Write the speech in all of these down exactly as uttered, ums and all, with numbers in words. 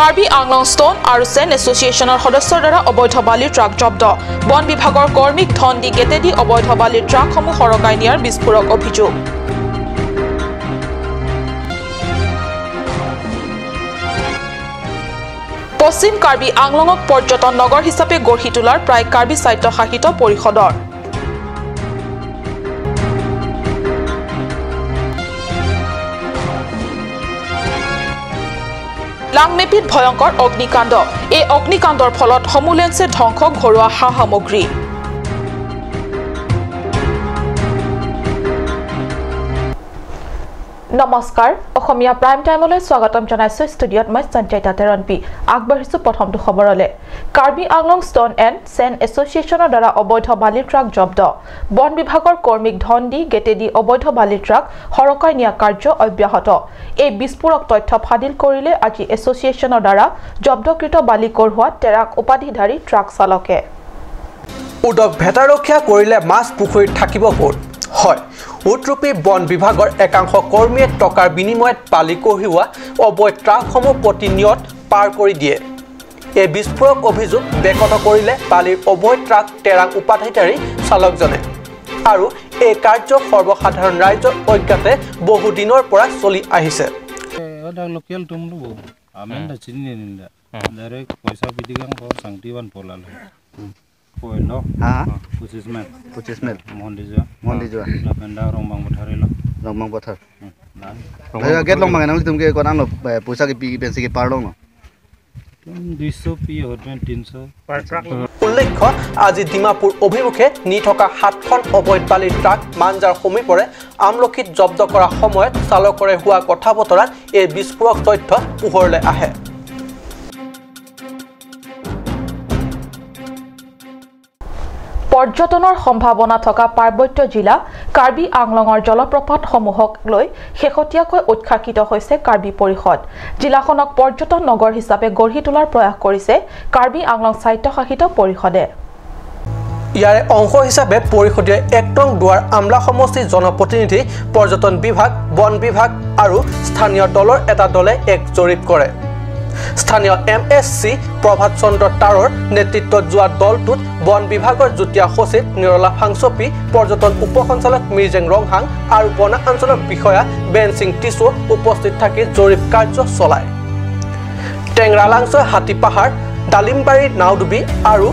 কাৰ্বি আংলং ষ্ট'ন আৰু ছেণ্ড এছ'চিয়েশ্যনৰ সদস্যৰ দ্বাৰা অবৈধ বালিৰ ট্ৰাক জব্দ। বন বিভাগৰ কৰ্মীক ধন দি গেটেদি অবৈধ বালিৰ ট্ৰাকসমূহ সৰকাই নিয়াৰ বিস্ফোৰক অভিযোগ। পশ্চিম কাৰ্বি আংলঙক পৰ্যটন নগৰ হিচাপে গঢ়ি তোলাৰ প্ৰায় কাৰ্বি স্বায়ত্তশাসিত পৰিষদৰ। লাংমেপিত ভয়ংকৰ অগ্নিকাণ্ড। এই অগ্নিকাণ্ডৰ ফলত সমূলেংছে ধ্বংস ঘৰুৱা সা সামগ্ৰী। নমস্কাৰ, অসমীয়া প্ৰাইম টাইমলৈ স্বাগতম জনাইছো। ষ্টুডিঅ'ত মই সঞ্চয়িতা তেৰণপি। আগবাঢ়িছো প্ৰথমটো খবৰলৈ। কাৰ্বি আংলং ষ্ট'ন এণ্ড ছেণ্ড এছ'চিয়েশ্যনৰ দ্বাৰা অবৈধ বালিৰ ট্ৰাক জব্দ। বন বিভাগৰ কৰ্মীক ধন দি গেটেদি অবৈধ বালিৰ ট্ৰাক সৰকাই নিয়া কাৰ্য অব্যাহত। এই বিস্ফোৰক তথ্য ফাদিল কৰিলে আজি এছ'চিয়েশ্যনৰ দ্বাৰা জব্দকৃত বালি কঢ়োৱা টেৰাং উপাধিধাৰী ট্ৰাক চালকে। উদক ভেটাৰখীয়া কৰিলে মাছ পুখুৰীত থাকিব ক'ত? হয়, উটৰূপী বন বিভাগৰ একাংশ কৰ্মীয়ে টকাৰ বিনিময়ত বালি কঢ়িওৱা অবৈধ ট্ৰাকসমূহ প্ৰতিনিয়ত পাৰ কৰি দিয়ে। এই বিস্ফোৰক অভিযোগ বেকত কৰিলে বালিৰ অবৈধ ট্ৰাক টেৰাং উপাধিধাৰী চালকজনে। আৰু এই কাৰ্য সৰ্বসাধাৰণ ৰাইজৰ অজ্ঞাতে বহুদিনৰ পৰা চলি আহিছে। Ada local tum lu, amen da chini ninda. Direct poisa bidigang ko sangti van pola lo. Koilo. Ha? Pachis mile. Pachis mile. Mohon Dijua. Mohon Dijua. Lapenda Rongbang Pathar lo. Rongbang Pathar. Dan. Bhaiya, gate long mangenang tum ke konang lo, eh, poisa ke pi pensi ke parlong lo. Tum duiso pi hoten tinso. Per truck. উল্লেখ্য, আজি ডিমাপুৰ অভিমুখে নি থকা সাতখন অবৈধ বালিৰ ট্ৰাক মাঞ্জাৰ সমীপৰে আমলখিত জব্দ কৰা সময়ত চালকৰে হোৱা কথা বতৰাত এই বিস্ফোৰক তথ্য পোহৰলৈ আহে। পৰ্যটনৰ সম্ভাৱনা থকা পাৰ্বত্য জিলা কাৰ্বি আংলঙৰ জলপ্ৰপাতসমূহক লৈ শেহতীয়াকৈ উৎসাহিত হৈছে কাৰ্বি পৰিষদ। জিলাখনক পৰ্যটন নগৰ হিচাপে গঢ়ি তোলাৰ প্ৰয়াস কৰিছে কাৰ্বি আংলং স্বায়ত্তশাসিত পৰিষদে। ইয়াৰে অংশ হিচাপে পৰিষদীয় এক নং দুৱাৰ আমলা সমষ্টিৰ জনপ্ৰতিনিধি, পৰ্যটন বিভাগ, বন বিভাগ আৰু স্থানীয় দলৰ এটা দলে এক জৰীপ কৰে। স্থানীয় এম এছ চি প্ৰভাত চন্দ্ৰ তাৰৰ নেতৃত্বত যোৱা দলটোত বন বিভাগৰ যুটীয়া সচিব নিৰলা ফাংচপি, পৰ্যটন উপ সঞ্চালক মিৰ্জেং ৰংহাং আৰু বনাঞ্চলৰ বিষয়া বেন সিং টিছু উপস্থিত থাকি জৰীপ কাৰ্য চলায়। টেংৰালাংচৰ হাতীপাহাৰ, ডালিমবাৰী নাওডুবি আৰু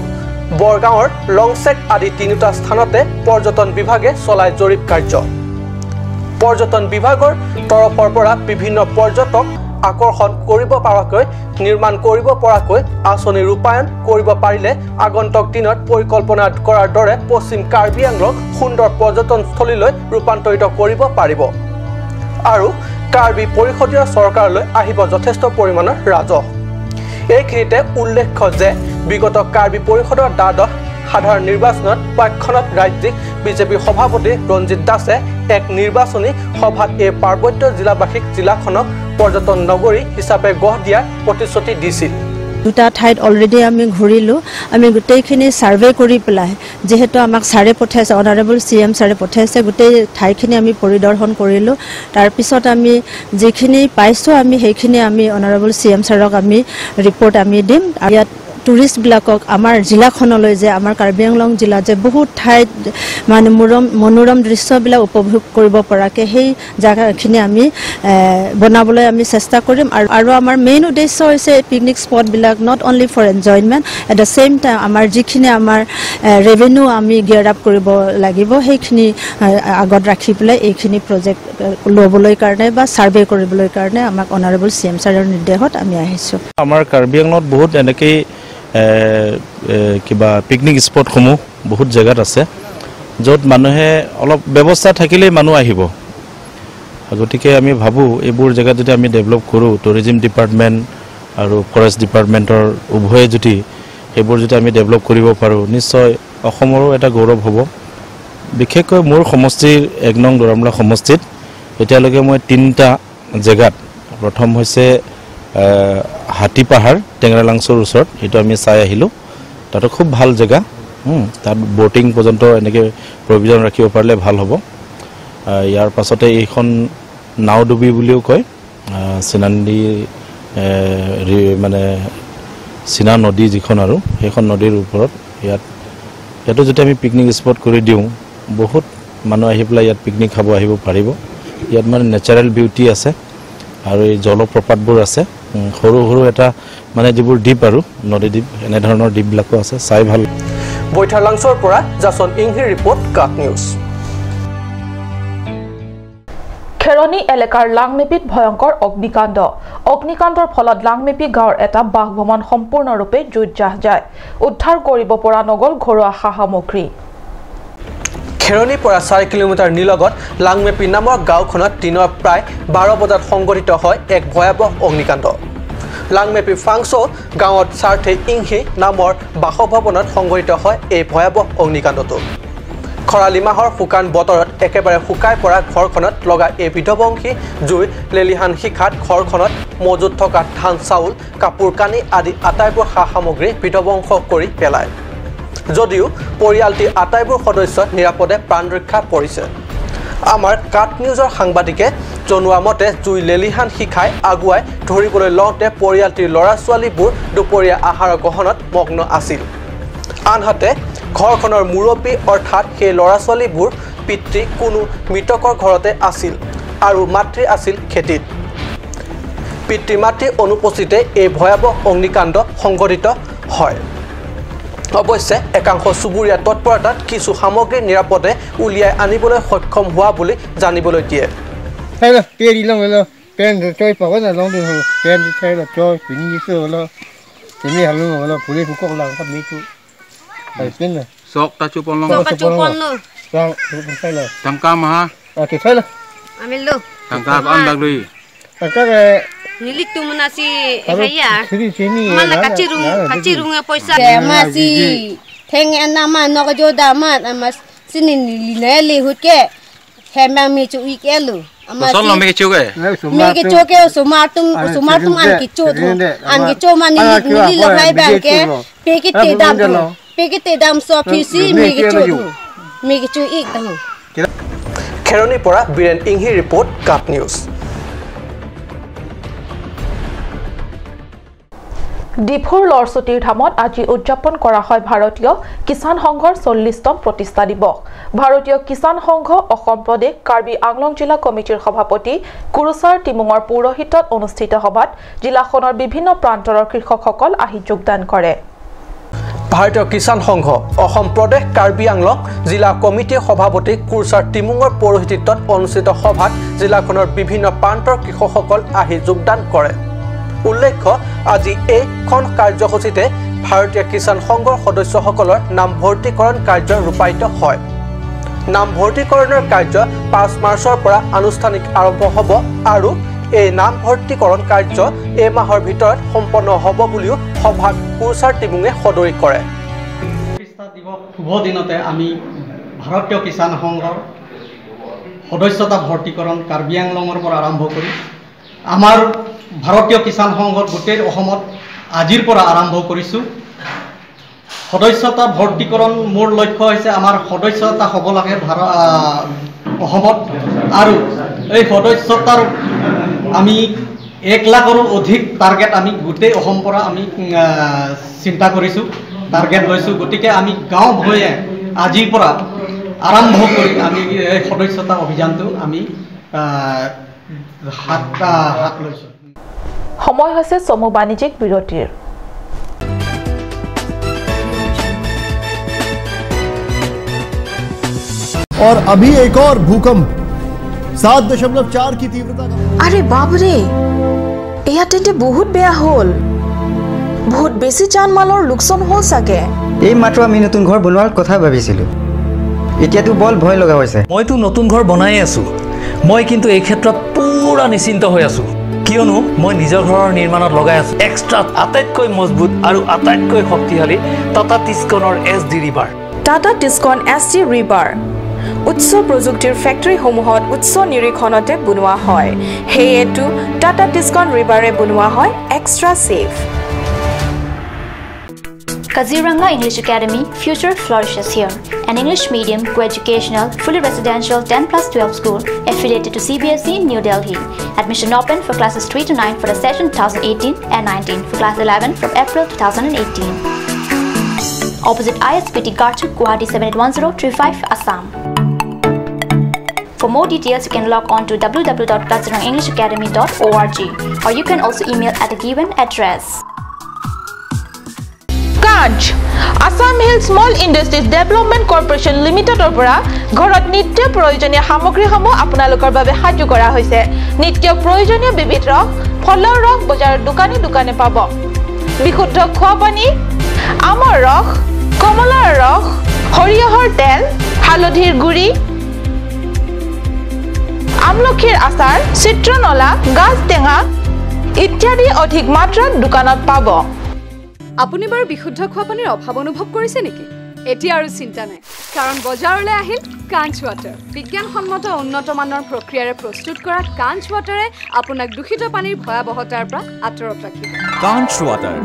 বৰগাঁৱৰ লংচেক আদি তিনিওটা স্থানতে পৰ্যটন বিভাগে চলায় জৰীপ কাৰ্য। পৰ্যটন বিভাগৰ তৰফৰ পৰা বিভিন্ন পৰ্যটক আকৰ্ষণ কৰিব পৰাকৈ, নিৰ্মাণ কৰিব পৰাকৈ আঁচনি ৰূপায়ণ কৰিব পাৰিলে আগন্তুক দিনত পৰিকল্পনা কৰাৰ দৰে পশ্চিম কাৰ্বি আংলং সুন্দৰ পৰ্যটনস্থলীলৈ ৰূপান্তৰিত কৰিব পাৰিব। আৰু কাৰ্বি পৰিষদীয় চৰকাৰলৈ আহিব যথেষ্ট পৰিমাণৰ ৰাজহ। এইখিনিতে উল্লেখ্য যে বিগত কাৰ্বি পৰিষদৰ দ্বাদশ সাধাৰণ নিৰ্বাচনত প্ৰাক্ষণত ৰাজ্যিক বিজেপি সভাপতি ৰঞ্জিত দাসে এক নিৰ্বাচনী সভাত এই পাৰ্বত্য জিলাবাসীক জিলাখনক পৰ্যটন নগৰী হিচাপে গঢ় দিয়াৰ প্ৰতিশ্ৰুতি দিছিল। দুটা ঠাইত অলৰেডি আমি ঘূৰিলোঁ। আমি গোটেইখিনি ছাৰ্ভে কৰি পেলাই, যিহেতু আমাক ছাৰে পঠাইছে, অনাৰেবল চি এম ছাৰে পঠাইছে, গোটেই ঠাইখিনি আমি পৰিদৰ্শন কৰিলোঁ। তাৰপিছত আমি যিখিনি পাইছোঁ, আমি সেইখিনি আমি অনাৰেবল চি এম ছাৰক আমি ৰিপৰ্ট আমি দিম। আৰু ইয়াত টুৰিষ্টবিলাকক আমাৰ জিলাখনলৈ যে আমাৰ কাৰ্বি আংলং জিলাত যে বহুত ঠাইত মানে মনোৰম মনোৰম দৃশ্যবিলাক উপভোগ কৰিব পৰাকৈ সেই জেগাখিনি আমি, এ, বনাবলৈ আমি চেষ্টা কৰিম। আৰু, আৰু আমাৰ মেইন উদ্দেশ্য হৈছে পিকনিক স্পটবিলাক not only for enjoyment, at the same time আমাৰ যিখিনি আমাৰ, এ, ৰেভিনিউ আমি গিয়াৰ আপ কৰিব লাগিব, সেইখিনি, এ, আগত ৰাখি পেলাই এইখিনি প্ৰজেক্ট, এ, ল'বলৈ কাৰণে বা ছাৰ্ভে কৰিবলৈ কাৰণে আমাক অনাৰেবল চি এম ছাৰৰ নিৰ্দেশত আমি আহিছোঁ। আমাৰ কাৰ্বি আংলঙত বহুত এনেকেই, এ, এ, কিবা পিকনিক স্পটসমূহ বহুত জেগাত আছে, য'ত মানুহে অলপ ব্যৱস্থা থাকিলেই মানুহ আহিব। গতিকে আমি ভাবোঁ, এইবোৰ জেগাত যদি আমি ডেভেলপ কৰোঁ, টুৰিজিম ডিপাৰ্টমেণ্ট আৰু ফৰেষ্ট ডিপাৰ্টমেণ্টৰ উভয়ে যদি সেইবোৰ যদি আমি ডেভেলপ কৰিব পাৰোঁ, নিশ্চয় অসমৰো এটা গৌৰৱ হ'ব। বিশেষকৈ মোৰ সমষ্টিৰ এক নং দুৱাৰআমলা সমষ্টিত এতিয়ালৈকে মই তিনিটা জেগাত, প্ৰথম হৈছে, এ, হাতীপাহাৰ, টেংৰালাংচৰ ওচৰত, এইটো আমি চাই আহিলোঁ। তাতো খুব ভাল জেগা। হুম, তাত ব'টিং পৰ্যন্ত এনেকৈ প্ৰভিজন ৰাখিব পাৰিলে ভাল হ'ব। আ, ইয়াৰ পাছতে এইখন নাওডুবি বুলিও কয়, আ, চিনান্দি এ, ৰি- মানে চিনা নদী যিখন আৰু সেইখন নদীৰ ওপৰত ইয়াত, ইয়াতো যদি আমি পিকনিক স্পট কৰি দিওঁ, বহুত মানুহ আহি পেলাই ইয়াত পিকনিক খাব আহিব পাৰিব। ইয়াত মানে নেচাৰেল বিউটি আছে আৰু এই জলপ্ৰপাতবোৰ আছে। উম, সৰু সৰু এটা মানে যিবোৰ দ্বীপ আৰু নদী দ্বীপ, এনেধৰণৰ দ্বীপবিলাকো আছে, চাই ভাল। বৈঠাৰ লাংচৰ পৰা জাচন ইংহিৰ ৰিপৰ্ট, কাট নিউজ। খেৰণি এলেকাৰ লাংমেপিত ভয়ংকৰ অগ্নিকাণ্ড। অগ্নিকাণ্ডৰ ফলত লাংমেপি গাঁৱৰ এটা বাসভৱন সম্পূৰ্ণৰূপে জুইত জাহ যায়। উদ্ধাৰ কৰিব পৰা নগ'ল ঘৰুৱা সা সামগ্ৰী। খেৰণিৰ পৰা চাৰি কিলোমিটাৰ নিলগত লাংমেপি নামৰ গাঁওখনত দিনৰ প্ৰায় বাৰ বজাত সংঘটিত হয় এক ভয়াৱহ অগ্নিকাণ্ড। লাংমেপি ফাংচৌ গাঁৱত চাৰ্থে ইংহি নামৰ বাসভৱনত সংঘটিত হয় এই ভয়াৱহ অগ্নিকাণ্ডটো। খৰালি মাহৰ শুকান বতৰত একেবাৰে শুকাই পৰা ঘৰখনত লগা এই বিধ্বংসী জুই লেলিহান শিখাত ঘৰখনত মজুত থকা ধান চাউল, কাপোৰ কানি আদি আটাইবোৰ সা সামগ্ৰী বিধ্বংস কৰি পেলায়। যদিও পৰিয়ালটিৰ আটাইবোৰ সদস্য নিৰাপদে প্ৰাণ ৰক্ষা পৰিছে। আমাৰ কাট নিউজৰ সাংবাদিকে জনোৱা মতে জুই লেলিহান শিখাই আগুৱাই ধৰিবলৈ লওঁতে পৰিয়ালটিৰ ল'ৰা ছোৱালীবোৰ দুপৰীয়া আহাৰ গ্ৰহণত মগ্ন আছিল। আনহাতে ঘৰখনৰ মুৰব্বী অৰ্থাৎ সেই ল'ৰা ছোৱালীবোৰ পিতৃ কোনো মৃতকৰ ঘৰতে আছিল আৰু মাতৃ আছিল খেতিত। পিতৃ মাতৃ অনুপস্থিতিতে এই ভয়াৱহ অগ্নিকাণ্ড সংঘটিত হয়। অৱশ্যে একাংশ চুবুৰীয়া তৎপৰতাত কিছু সামগ্ৰী নিৰাপদে উলিয়াই আনিবলৈ সক্ষম হোৱা বুলি জানিবলৈ দিয়ে। Hello, peri long hello, pen choi pa ko na long dun hello, pen choi lo choi, pini so hello, pini hello hello, puli pukok lang kap mitu. Hai pin na. Sok ta chupon long. Sok ta chupon lo. Sang, hello. Tangka maha. Oke, hello. Amil lo. Tangka an dak lui. Tangka ke. Nilik tu mana si saya. Sini sini. Mana kacirung, kacirung poisa. Ke masi. Theng en nama nok joda mat, amas sini nili neli hut ke. Hembang me chu ik elu. Ama Koson lo si me kecho ke? Me kecho ke osomar atum, osomar atum an kecho thu. An kecho ma nili, nili lo hai bang ke. Peke te dam thu. Peke te dam so phi si me kecho thu. Me kecho ik thu. খেৰণিৰ পৰা বীৰেণ ইংহি ৰিপৰ্ট, কাট নিউজ। ডিফুৰ লৰচুটিৰ ধামত আজি উদযাপন কৰা হয় ভাৰতীয় কিষাণ সংঘৰ চল্লিছতম প্ৰতিষ্ঠা দিৱস। ভাৰতীয় কিষাণ সংঘ অসম প্ৰদেশ কাৰ্বি আংলং জিলা কমিটিৰ সভাপতি কুৰুচাৰ টিমুঙৰ পৌৰোহিত্যত অনুষ্ঠিত সভাত জিলাখনৰ বিভিন্ন প্ৰান্তৰৰ কৃষকসকল আহি যোগদান কৰে। ভাৰতীয় কিষাণ সংঘ অসম প্ৰদেশ কাৰ্বি আংলং জিলা কমিটিৰ সভাপতি কুৰচাৰ টিমুঙৰ পৌৰোহিত্যত অনুষ্ঠিত সভাত জিলাখনৰ বিভিন্ন প্ৰান্তৰ কৃষকসকল আহি যোগদান কৰে। উল্লেখ্য, আজি এইখন কাৰ্যসূচীতে ভাৰতীয় কিষাণ সংঘৰ সদস্যসকলৰ নামভৰ্তিকৰণ কাৰ্য ৰূপায়িত হয়। নামভৰ্তিকৰণৰ কাৰ্য পাঁচ মাৰ্চৰ পৰা আনুষ্ঠানিক আৰম্ভ হ'ব আৰু এই নামভৰ্তিকৰণ কাৰ্য এই মাহৰ ভিতৰত সম্পন্ন হ'ব বুলিও সভাত কুৰচাৰ টিমুঙে সদৰি কৰে। প্ৰতিষ্ঠা দিৱস শুভ দিনতে আমি ভাৰতীয় কিষাণ সংঘৰ সদস্যতা ভৰ্তিকৰণ কাৰ্বি আংলঙৰ পৰা আৰম্ভ কৰি আমাৰ ভাৰতীয় কিষাণ সংঘত গোটেই অসমত আজিৰ পৰা আৰম্ভ কৰিছোঁ। সদস্যতা ভৰ্তিকৰণ মোৰ লক্ষ্য হৈছে আমাৰ সদস্যতা হ'ব লাগে ভাৰ-, আহ, অসমত। আৰু এই সদস্যতাৰ আমি এক লাখৰো অধিক টাৰ্গেট আমি গোটেই অসম পৰা আমি, উম, আহ, চিন্তা কৰিছোঁ, টাৰ্গেট লৈছোঁ। গতিকে আমি গাঁও ভূঞে আজিৰ পৰা আৰম্ভ কৰি আমি এই সদস্যতা অভিযানটো আমি, আহ, হাত, আহ, হাত লৈছোঁ। সময় হৈছে চমু বাণিজ্যিক বিৰতিৰ। और अभी एक और भूकंप सात दशमलव चार की तीव्रता का। আৰে বাপৰে, এয়া তেন্তে বহুত বেয়া হ'ল। বহুত বেছি জান মালৰ লোকচান হ'ল চাগে। এই মাত্ৰ আমি নতুন ঘৰ বনোৱাৰ কথা ভাবিছিলো, এতিয়াতো বৰ ভয় লগা হৈছে। মইতো নতুন ঘৰ বনায়ে আছো, মই কিন্তু এই ক্ষেত্ৰত পুৰা নিশ্চিন্ত হৈ আছো, কিয়নো মই নিজৰ ঘৰৰ নিৰ্মাণত লগাই আছো এক্সট্ৰা আটাইতকৈ মজবুত আৰু আটাইতকৈ শক্তিশালী টাটা টিচকনৰ এছ ডি ৰিবাৰ। টাটা টিচকন এছ ডি ৰিবাৰ। উচ্চ প্ৰযুক্তিৰ ফেক্টৰীসমূহত উচ্চ নিৰীক্ষণতে বনোৱা হয়। সেয়েতো টাটা টিচকন ৰিবাৰে বনোৱা হয় extra safe. Kaziranga English Academy, future flourishes here. an English medium co-educational, fully residential ten plus twelve school affiliated to C B S E in New Delhi. Admission open for classes three to nine for the session two thousand eighteen and nineteen, for class eleven from April two thousand eighteen. Opposite I S B T Garchuk, Guwahati seven eight one zero three five, Assam. For more details, you can log on to w w w dot kaziranga english academy dot o r g, or you can also email at the given address. কাঞ্চ, Assam hill small industries development corporation লিমিটেডৰ পৰা ঘৰত নিত্য প্ৰয়োজনীয় সামগ্ৰীসমূহ আপোনালোকৰ বাবে সাজু কৰা হৈছে। নিত্য প্ৰয়োজনীয় বিবিধ ৰস, ফলৰ ৰস বজাৰৰ দোকানে দোকানে পাব। বিশুদ্ধ খোৱা পানী, আমৰ ৰস, কমলাৰ ৰস, সৰিয়হৰ তেল, হালধিৰ গুড়ি, আমলখিৰ আচাৰ, চিত্ৰনলা, গাজ টেঙা ইত্যাদি অধিক মাত্ৰাত দোকানত পাব। আপুনি বাৰু বিশুদ্ধ খোৱা পানীৰ অভাৱ অনুভৱ কৰিছে নেকি? এতিয়া আৰু চিন্তা নাই, কাৰণ বজাৰলৈ আহিল কাঞ্চ ৱাটাৰ। বিজ্ঞানসন্মত উন্নত মানৰ প্ৰক্ৰিয়াৰে প্ৰস্তুত কৰা কাঞ্চ ৱাটাৰে আপোনাক দূষিত পানীৰ ভয়াৱহতাৰ পৰা আঁতৰত ৰাখিব। কাঞ্চ ৱাটাৰ।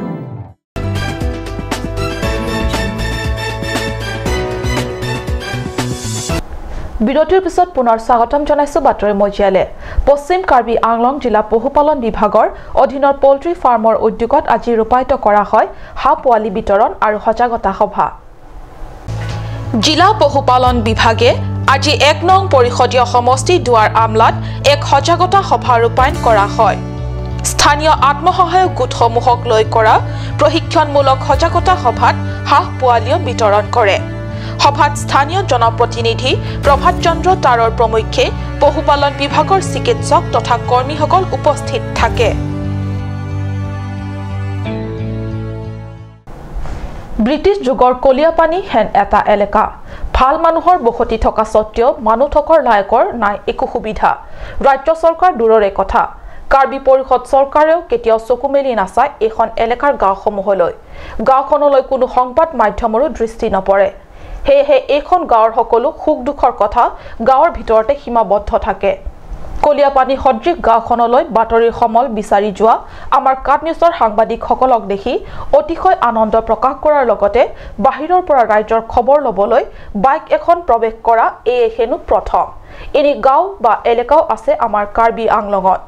বিৰতিৰ পিছত পুনৰ স্বাগতম জনাইছো বাতৰি মজিয়ালে। পশ্চিম কাৰ্বি আংলং জিলা পশুপালন বিভাগৰ অধীনৰ পল্ট্ৰি ফাৰ্মৰ উদ্যোগত আজি ৰূপায়িত কৰা হয় হাঁহ পোৱালি বিতৰণ আৰু সজাগতা সভা। জিলা পশুপালন বিভাগে আজি এক নং পৰিষদীয় সমষ্টি দুৱাৰ আমলাত এক সজাগতা সভা ৰূপায়ণ কৰা হয়। স্থানীয় আত্মসহায়ক গোটসমূহক লৈ কৰা প্ৰশিক্ষণমূলক সজাগতা সভাত হাঁহ পোৱালিও বিতৰণ কৰে। সভাত স্থানীয় জনপ্ৰতিনিধি প্ৰভাত চন্দ্ৰ তাৰৰ প্ৰমুখ্যে পশুপালন বিভাগৰ চিকিৎসক তথা কৰ্মীসকল উপস্থিত থাকে। ব্ৰিটিছ যুগৰ কলীয়াপানী হেন এটা এলেকা। ভাল মানুহৰ বসতি থকা স্বত্বেও মানুহ থকাৰ লায়কৰ নাই একো সুবিধা। ৰাজ্য চৰকাৰ দূৰৰে কথা, কাৰ্বি পৰিষদ চৰকাৰেও কেতিয়াও চকু মেলি নাচায় এইখন এলেকাৰ গাঁওসমূহলৈ। গাঁওখনলৈ কোনো সংবাদ মাধ্যমৰো দৃষ্টি নপৰে। সেয়েহে এইখন গাঁৱৰ সকলো সুখ দুখৰ কথা গাঁৱৰ ভিতৰতে সীমাবদ্ধ থাকে। কলীয়াপানী সদৃশ গাঁওখনলৈ বাতৰিৰ সমল বিচাৰি যোৱা আমাৰ কাট নিউজৰ সাংবাদিকসকলক দেখি অতিশয় আনন্দ প্ৰকাশ কৰাৰ লগতে বাহিৰৰ পৰা ৰাইজৰ খবৰ ল'বলৈ বাইক এখন প্ৰৱেশ কৰা এয়ে হেনো প্ৰথম। এনে গাঁও বা এলেকাও আছে আমাৰ কাৰ্বি আংলঙত।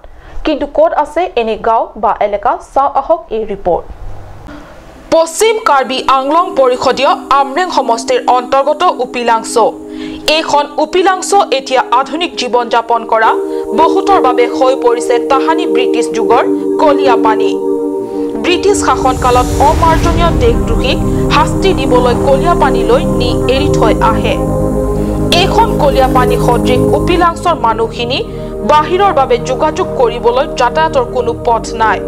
কিন্তু ক'ত আছে এনে গাঁও বা এলেকা, চাওঁ আহক এই ৰিপৰ্ট। পশ্চিম কাৰ্বি আংলং পৰিষদীয় আমৰেং সমষ্টিৰ অন্তৰ্গত উপিলাংচ। এইখন উপিলাংচ এতিয়া আধুনিক জীৱন যাপন কৰা বহুতৰ বাবে হৈ পৰিছে তাহানি ব্ৰিটিছ যুগৰ কলীয়াপানী। ব্ৰিটিছ শাসনকালত অমাৰ্জনীয় দেশদ্ৰোহীক শাস্তি দিবলৈ কলীয়াপানীলৈ নি এৰি থৈ আহে। এইখন কলীয়াপানী সদৃশ উপিলাংচৰ মানুহখিনি বাহিৰৰ বাবে যোগাযোগ কৰিবলৈ যাতায়াতৰ কোনো পথ নাই।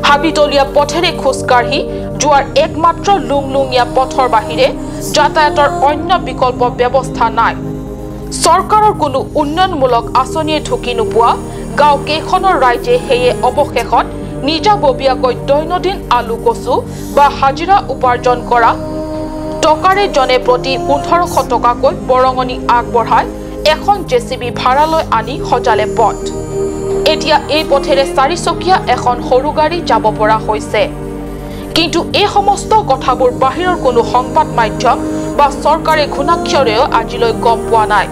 হাবিতলীয়া পথেৰে খোজকাঢ়ি যোৱাৰ একমাত্ৰ লুংলুঙীয়া পথৰ বাহিৰে যাতায়াতৰ অন্য বিকল্প ব্যৱস্থা নাই। চৰকাৰৰ কোনো উন্নয়নমূলক আঁচনিয়ে ঢুকি নোপোৱা গাঁও কেইখনৰ ৰাইজে সেয়ে অৱশেষত নিজাববীয়াকৈ দৈনন্দিন আলু কচু বা হাজিৰা উপাৰ্জন কৰা টকাৰে জনে প্ৰতি পোন্ধৰশ টকাকৈ বৰঙণি আগবঢ়াই এখন জে চি বি ভাড়ালৈ আনি সজালে পথ। এতিয়া এই পথেৰে চাৰিচকীয়া এখন সৰু গাড়ী যাব পৰা হৈছে। কিন্তু এই সমস্ত কথাবোৰ বাহিৰৰ কোনো সংবাদ মাধ্যম বা চৰকাৰী ঘূণাক্ষৰেও আজিলৈ গম পোৱা নাই।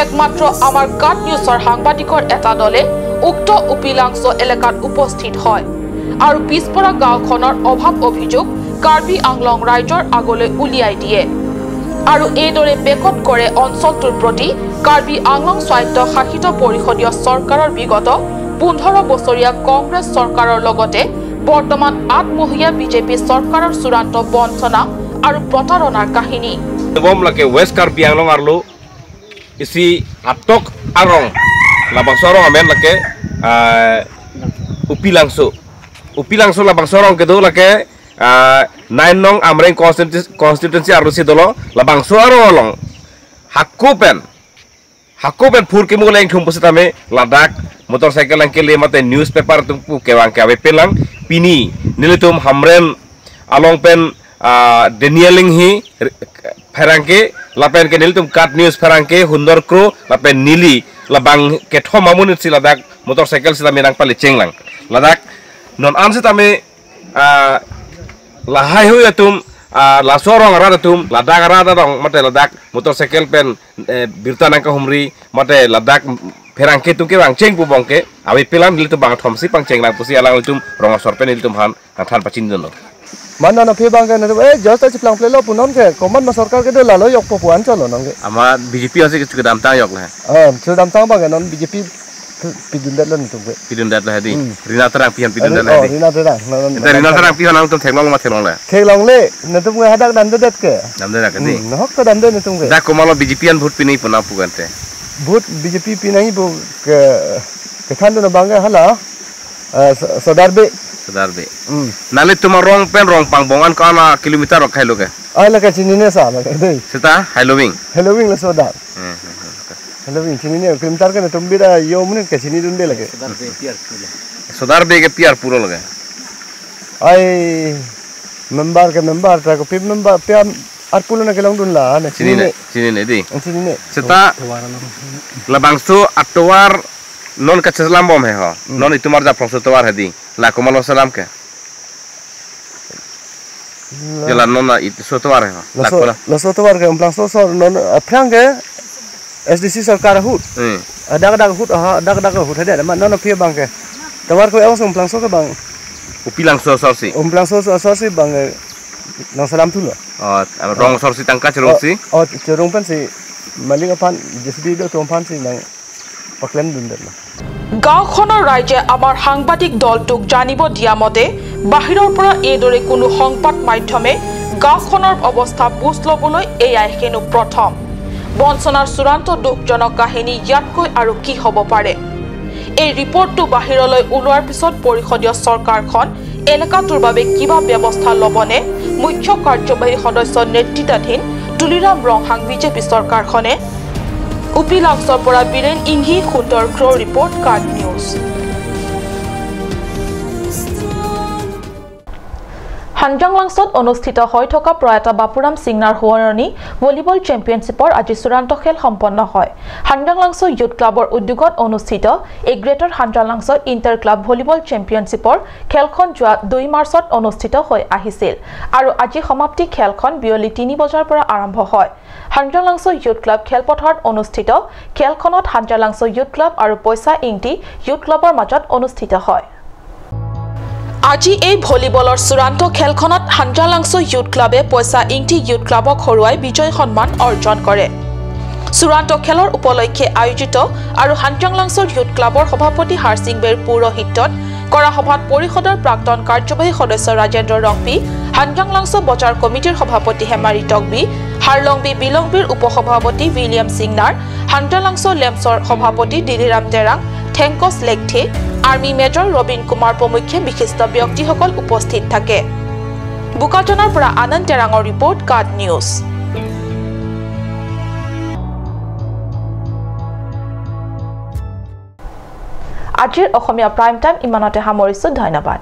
একমাত্ৰ আমাৰ কাট নিউজৰ সাংবাদিকৰ এটা দলে উক্ত উপিলাংচ এলেকাত উপস্থিত হয় আৰু পিছপৰা গাঁওখনৰ অভাৱ অভিযোগ কাৰ্বি আংলং ৰাইজৰ আগলৈ উলিয়াই দিয়ে। আৰু এইদৰে বেকত কৰে অঞ্চলটোৰ প্ৰতি কাৰ্বি আংলং স্বায়ত্তশাসিত পৰিষদীয় চৰকাৰৰ বিগত পোন্ধৰ বছৰীয়া কংগ্ৰেছ চৰকাৰৰ লগতে বৰ্তমান আঠমহীয়া বিজেপি চৰকাৰৰ চূড়ান্ত বঞ্চনা আৰু প্ৰতাৰণাৰ কাহিনী। Bom lake West Karbi Anglong arlo isi atok arong labangso arong amen lake, ah, Upilangso. Upilangso labangso arong kedo lake, ah, nine nong Amreng constituency, constituency arlo si dolo labangso arong along. Hako pen. Hako pen phur kemu leng thum pusitame ladak motorcycle ang kele mate newspaper atum pu kevang ke ave pelang pini nelitum Hamren along pen, ah, Daniel Inghi pherangke lapen ke nelitum Kat News pherangke Hundor Kro lapen neli labang kethom amonit si ladak motorcycle si lami nang pali chenglang. Ladak non an sitame, ah, lahai hui atum Ah, laso arong arat atum, ladak arat arong, mate ladak motorcycle pen, eh, birta nangkahumri, mate ladak pherangke atum kevang cheng pu abang ke, ave pelam nelitum bangthom si pangcheng lang pusi alanglitum rong asor pen nelitum aphan nangthan pachinidunlo. Mane non aphi abang ke, eh, just ta chiplang plelo pu non ke, komat ma sorkar kedo lalo jokpo pu anchot lo non ke. Amat B J P ansi kedamtang jok le. Ah, kedamtang abang ke non B J P pidundetlo netum ke. Pidundetlo hedi. Hmm. Rina Terangpi aphan pidundet Ari, oh, hedi. Rina Terang. Non, non, Ente non, Rina non. Terangpi aphan nangtum theklong ma theklongle? Theklongle, netum ke hadak damdedet ke. Damdedet ke di? Hmm, nahok ta damde netum ke. Dak komatlo B J P aphan vote pinangji pu nangpu ke ante? Vote B J P pinangji pu ke, kethandun abang ke hala, eh, So-, Sodar Bey. Sodar Bey. Hmm. Nanglitum arong pen rong pangbong an ko-an a kilometer rok hailo ke? Ah, lake chinine sa lake dei. Seta hailo wing. Hailo wing le Sodar. Hmm, hmm, hmm. Hailo wing chinine kilometer ke netum bira yo muni ke chinidunde lake. Sodar Bey pi arpu lo lake? Ai member ke member, ta kopi member pi arpu lo na kelongdun la, na chinine. Chinine, chinine di. Chinine. Seta labangso atovar non kachelam bom he ho. Hmm. Non itum arjap rongso tovar hedi. La komatlo selam ke? La- Jala non na it so tovar he ho. Laso, lakola. Laso tovar ke Umplangso asor non, aphrang ke S D C sorkar ahut. Hmm. Adak adak ahut, aha, adak adak ahut hedi, ma non aphi abang ke. Tovar ke ong Umplangso ke bang. Upilangso asor si. Umplangso asor si bang, eh, nangselam thulo. Oh, rong asor si tangka cherung si? Oh, oh, cherung pen si malik aphan, J C B do atum aphan si nang paklemdundet lo. গাঁওখনৰ ৰাইজে আমাৰ সাংবাদিক দলটোক জানিব দিয়া মতে, বাহিৰৰ পৰা এইদৰে কোনো সংবাদ মাধ্যমে গাঁওখনৰ অৱস্থা বুজ ল'বলৈ এয়াই হেনো প্ৰথম। বঞ্চনাৰ চূড়ান্ত দুখজনক কাহিনী ইয়াতকৈ আৰু কি হ'ব পাৰে? এই ৰিপৰ্টটো বাহিৰলৈ ওলোৱাৰ পিছত পৰিষদীয় চৰকাৰখন এলেকাটোৰ বাবে কিবা ব্যৱস্থা ল'বনে মুখ্য কাৰ্যবাহী সদস্য নেতৃত্বাধীন তুলিৰাম ৰংহাং বিজেপি চৰকাৰখনে? উপিলাংচৰ পৰা বীৰেণ ইংহি, সুন্দৰ ক্ৰ' ৰিপৰ্ট, কাৰ্ড নিউজ। হানজাংলাংচত অনুষ্ঠিত হৈ থকা প্ৰয়াত বাপুৰাম সিংনাৰ সোঁৱৰণী ভলীবল চেম্পিয়নশ্বিপৰ আজি চূড়ান্ত খেল সম্পন্ন হয়। হানজাংলাংচ ইউথ ক্লাবৰ উদ্যোগত অনুষ্ঠিত এই গ্ৰেটাৰ হানজাংলাংচ ইণ্টাৰ ক্লাব ভলীবল চেম্পিয়নশ্বিপৰ খেলখন যোৱা দুই মাৰ্চত অনুষ্ঠিত হৈ আহিছিল আৰু আজি সমাপ্তি খেলখন বিয়লি তিনি বজাৰ পৰা আৰম্ভ হয়। হানজাংলাংচ ইউথ ক্লাব খেলপথাৰত অনুষ্ঠিত খেলখনত হানজাংলাংচ ইউথ ক্লাব আৰু পইচা ইংটি ইউথ ক্লাবৰ মাজত অনুষ্ঠিত হয়। আজি এই ভলীবলৰ চূড়ান্ত খেলখনত হানজাংলাংচ ইউথ ক্লাবে পইচা ইংটি ইউথ ক্লাবক হৰুৱাই বিজয় সন্মান অৰ্জন কৰে। চূড়ান্ত খেলৰ উপলক্ষে আয়োজিত আৰু হানজাংলাংচ ইউথ ক্লাবৰ সভাপতি হাৰসিং বেৰ পৌৰোহিত্যত কৰা সভাত পৰিষদৰ প্ৰাক্তন কাৰ্যবাহী সদস্য ৰাজেন্দ্ৰ ৰংপি, হানজাংলাংচ বজাৰ কমিটিৰ সভাপতি হেমাৰী টকবি, হাৰলংবি বিলংবিৰ উপসভাপতি উইলিয়াম সিংনাৰ, হানজাংলাংচ লেম্পছৰ সভাপতি দিলিৰাম তেৰাং, থেংকছ লেকথে, আৰ্মি মেজৰ ৰবীন কুমাৰ প্ৰমুখ্যে বিশিষ্ট ব্যক্তিসকল উপস্থিত থাকে। বোকাজানৰ পৰা আনন্দ তেৰাঙৰ ৰিপৰ্ট, কাৰ্ড নিউজ। আজিৰ অসমীয়া প্ৰাইম টাইম ইমানতে সামৰিছো। ধন্যবাদ।